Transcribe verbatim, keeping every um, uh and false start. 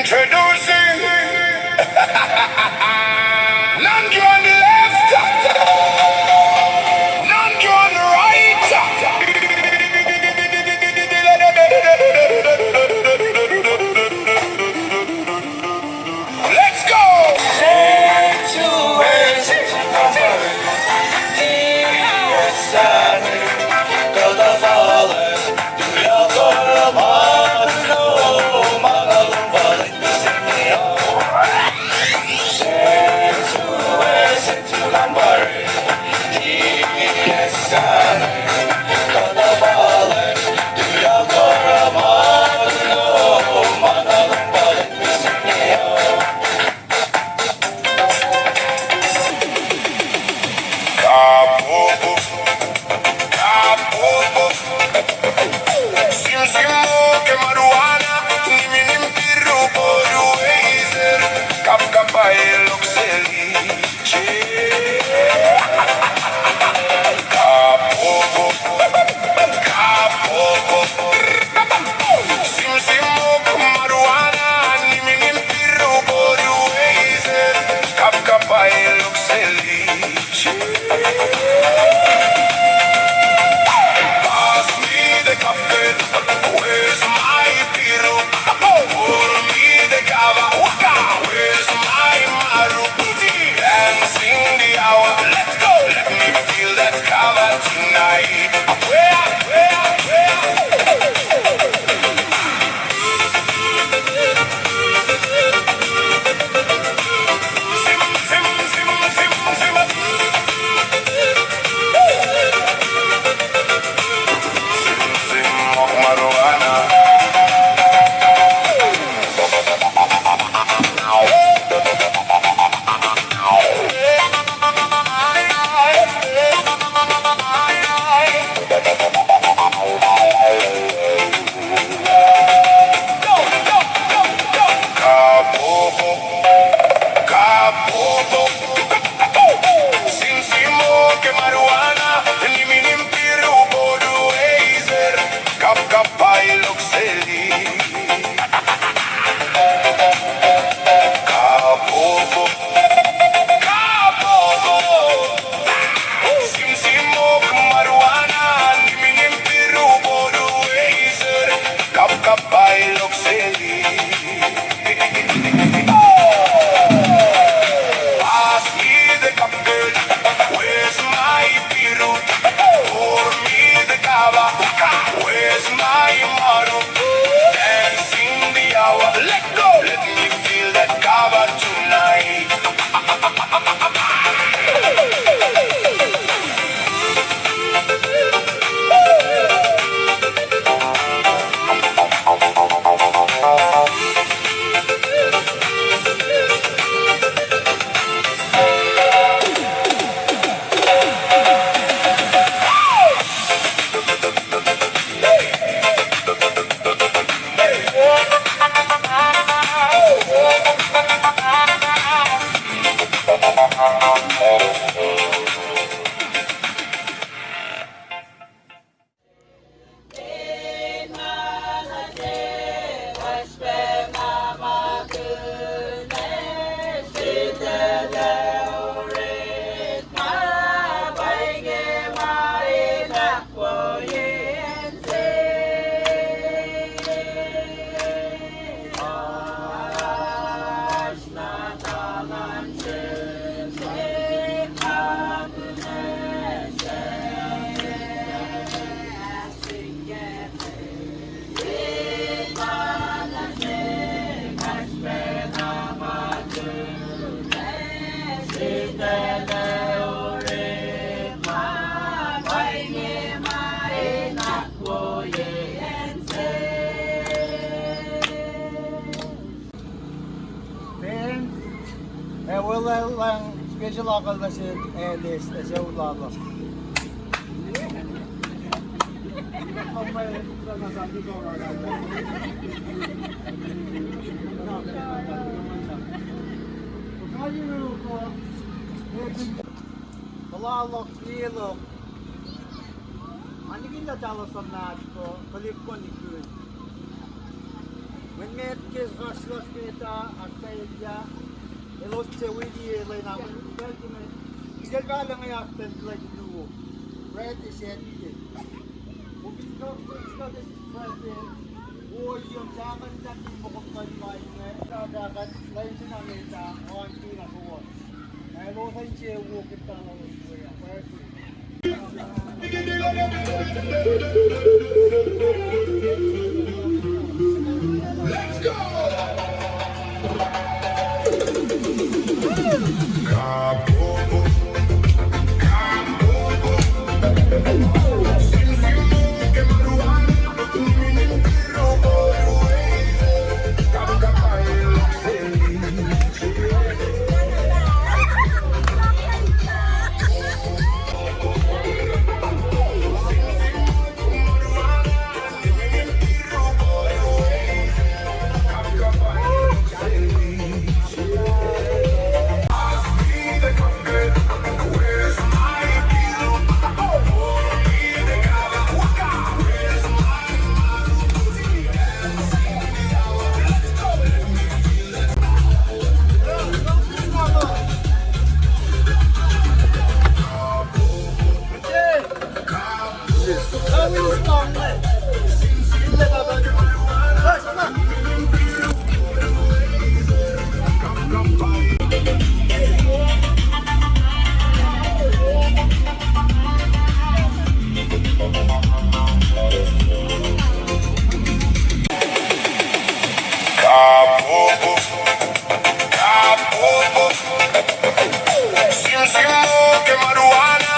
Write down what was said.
Introducing Nandu on the left, Nandu on the right. Let's go! Kapopo, kapopo. Sim simo ke marijuana, niminim piru bodu ezer, kapkapwac luhk seli. Kapopo, kapopo. Sim simo ke marijuana, niminim piru bodu ezer, kapkapwac luhk seli. Pass me the cup, where's my piru? Pour me the kava, where's my maru? Dancing the hour, let's go. Let me feel that kava tonight. Where, where, where? Kapopo, kapopo. Sim simo ke marijuana, niminim piru bodu ezer, kapkapwac luhk seli. Kapopo, kapopo. Sim simo ke marijuana, niminim piru bodu ezer, kapkapwac luhk seli. Pass me the cup, girl. Where's my piru? Pour me the kava. Where's my maru? Dancing the hour. Let go. Let me feel that kava tonight. Pen, ac weluhl lang special akucl nuh sel Alice, ac sucu lal uh. Puhla luhk, liye luhk. Ma nikihn lah talo suhmaht kuh, tuhlihk kuh nikihn. Met ke kaslas met ah, ahkkweye, elos se wini lwen ah, pacl se met. Ikel pahluh inge ahkpacl lwen luo. Brad is at the Friday, wo yom saman na ti mokok kan mai ne, ta ta kan lai sina met ah, on tu na ko. Elos an se wo ke ta la wo ya. Kapopo, kapopo. Sim sim mo ke maruana.